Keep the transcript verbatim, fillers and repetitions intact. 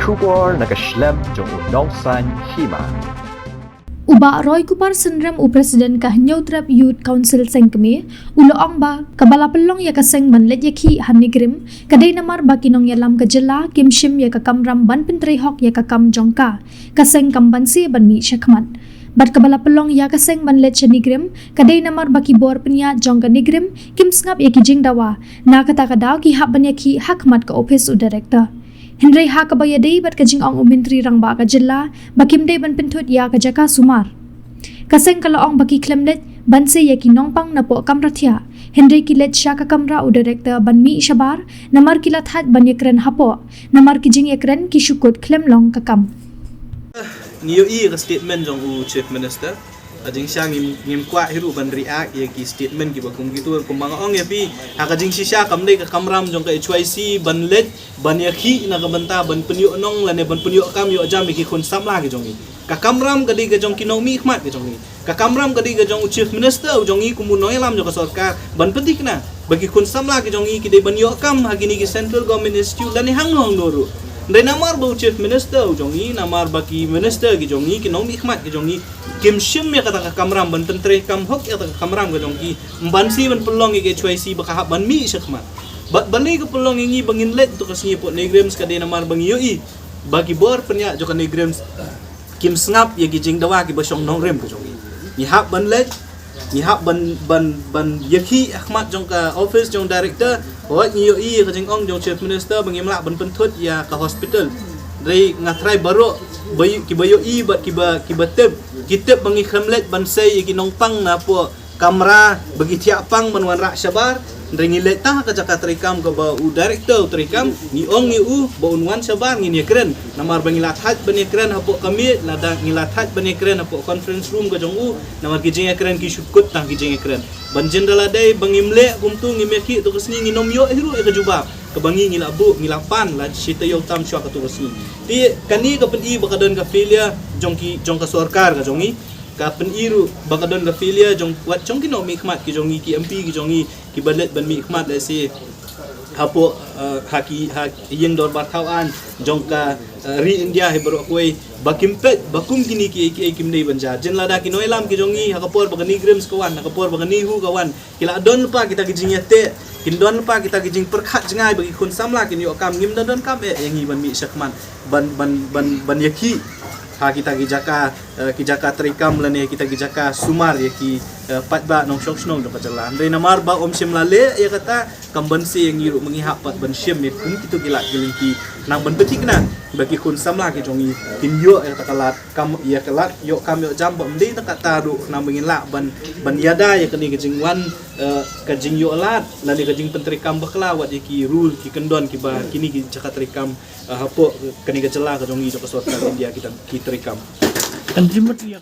Khubor na ka shlem jong u Nongsaiñ Hima. U Bah Roy Kupar Synrem, u President ka Hynñiewtrep Youth Council Sengkmie, u la ong ba kaba la pynlong ïa ka seng ban leit ïakhih ha NEIGRIHMS ka dei namar ba ki nongïalam ka jylla kim shim ïa ka kamram ban pyntrei hok ïa ka kam jong ka, ka seng kam banse ban mih shakhmat. Bad kaba la pynlong ïa ka seng ban leit sha NEIGRIHMS ka dei namar ba ki bor pynïaid jong ka NEIGRIHMS kim sngap ïa ki jingdawa, na kata ka daw ki hap ban ïakhih ha khmat ka ophis u director. Hynrei ha kaba ïadei bad ka jingong u Myntri Rangbah ka jylla ba kim dei ban pynthut ïa ka jaka sumar, ka seng ka la ong ba ki khlem leit banse ïa ki nongpang napoh kamra thiah, hynrei ki leit sha ka kamra u director ban mih shabar, namar ki la thait ban ïakren hapoh, namar ki jingïakren ki shu kut khlem long ka kam. Ngi ïohi ka statement jong u Chief Minister. Ka jingshisha ngim, ngim kwah hi ruh ban react ïa ki statement kiba kum kito, kumba nga ong ïa phi, ha ka jingshisha kam dei ka kamram jong ka H Y C ban leit ban ïakhih na ka bynta ban pynïoh nong lane ban pynïoh kam ïoh jam ïa ki khun samla ki jong ngi. Ka kamram ka dei ka jong ki nongmihkhmat ki jong ngi. Ka kamram ka dei ka jong u Chief Minister u jong ngi kum u nongïalam jong ka sorkar ban pynthikna ba ki khun samla ki jong ngi ki dei ban ïoh kam ha kine ki Central Government Institute lane hangno hangno ruh. Hynrei namar ba u Chief Minister u jong ngi, namar ba ki minister ki jong ngi, ki nongmihkhmat ki jong ngi kim shim ïa kata ka kamram ban pyntrei kam hok ïa kata ka kamram ka jong ki, ym banse ban pynlong ïa ka H Y C ba ka hap ban mih shakhmat. Bad balei ka pynlong ïa ngi ba ngin leit to ka sngi hapoh NEIGRIHMS ka dei namar ba ngi ïohi ba ki bor pynïaid jong ka NEIGRIHMS kim sngap ïa ki jingdawa kiba shong nongrim ka jong ngi. Ngi hap ban leit, ngi hap ban, ban, ban ïakhih ha khmat jong ka office jong director. Hooid, ngi ïohi ïa ka jingong jong Chief Minister ba ngim lah ban pynthut ïa ka hospital. Hynrei nga trai baroh ba ï-, kiba ïohi bad kiba, kiba tip, ki tip ba ngi khlem leit ban sei ïa ki nongpang napoh kamra ba ki thiah pang ban wanrah shabar. Hynrei ngi leit tang ha ka jaka treikam kaba u director u treikam, ngi ong ïa u ba un wan shabar, ngin ïakren. Namar ba ngi la thait ban ïakren hapoh ka miej, lada ngi la thait ban ïakren hapoh conference room ka jong u, namar ki jingïakren ki shu kut tang ki jingïakren. Ban jin da la dei ba ngim leh kumto, ngim ïakhih to ka sngi, ngin ym ïoh hi ruh ïa ka jubab kaba ngi, ngi la buh, ngi la pan la shi taïew tam shuwa kato ka sngi. Te kane ka pyni ba ka don ka failure jong ki, jong ka sorkar ka jong ngi. Ka pyni ruh ba ka don ka failure jong, wat jong ki nongmihkhmat ki jong ngi, ki M P ki jong ngi kiba leit ban mihkhmat lehse hapoh, eh, ha ki, ha ïing dorbar thaw aiñ jong ka, eh, ri India hi baroh kawei, ba kim peit ba kum kine kiei kiei kim dei ban jia. Jin lada ki nongïalam ki jong ngi ha ka por ba ka NEIGRIHMS ka wan, ha ka por ba ka NEHU ka wan, ki la don lypa kita ki jingïateh, kin don lypa kita ki jingpyrkhat jngai ba ki khun samla kin ïoh kam, ngim da donkam eh ïa ngi ban mih shakhmat ban, ban, ban, ban ïakhih ha kita ki jaka, eh, ki jaka treikam lane kita ki jaka sumar ïa ki, eh, paidbah nongshong shnong jong ka jylla. Hynrei namar ba ym shym la leh ïa kata, kam banse ïa ngi ruh ma ngi hap pat ban shim ïa kum kito ki lad ki lynti, nang ban pynthikna ba ki khun samla ki jong ngi kin ïoh ïa kata ka lad kam, ïa ka lad ïoh kam ïoh jam, ba ym dei tang kata ruh, nang ba ngin lah ban, ban ïada ïa kane ka jingwan, eh, ka jingïoh lad lane ka jingpyntreikam bakla wat ïa ki rule ki kyndon kiba kine ki jaka treikam, eh, hapoh kane ka jylla ka jong ngi jong ka sorkar India kita ki treikam. Kan jimat ïa